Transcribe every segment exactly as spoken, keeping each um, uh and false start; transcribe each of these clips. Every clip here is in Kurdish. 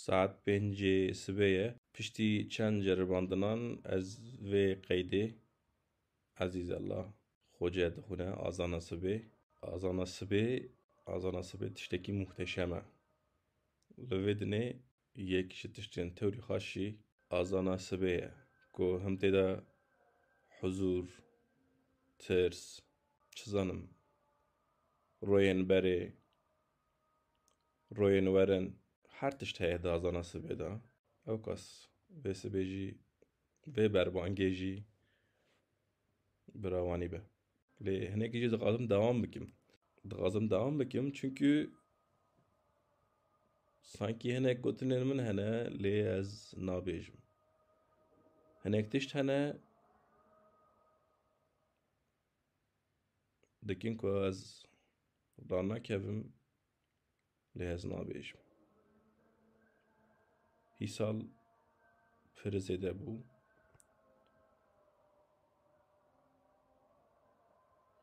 Saet pêncê sibê ye. Piştî çend ceribandinan ez vê qeydê, Ezîzella, Xoce dixwîne azana sibê. Azana sibê, azana sibê tiştekî muhteşem e. Li vê dinê yek ji tiştên tewrî xweş jî azana sibê ye, ku him tê de huzûr, tirs, çi zanim, royên berê, royên werin, her tişt heye di azana sibê de. Ew kas vê sibê jî, vê berbangê jî bira wanî be. Lê hinekî jî dixwazim dewam bikim. Dixwazim dewam bikim, çünkü sankî hinek gotinên min hene, lê ez nabêjim. Hinek tişt hene, dikin ku ez ranakevim, lê ez nabêjim. Hîsal pir zêde bû.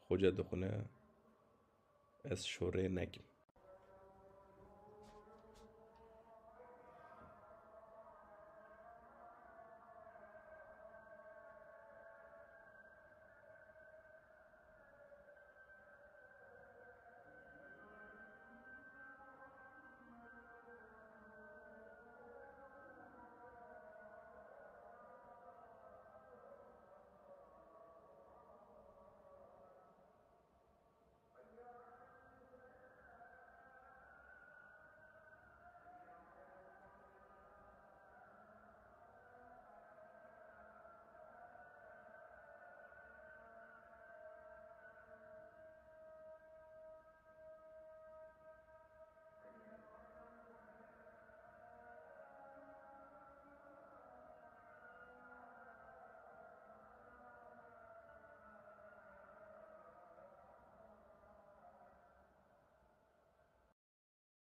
Xoce dixwine ez şorê nekim.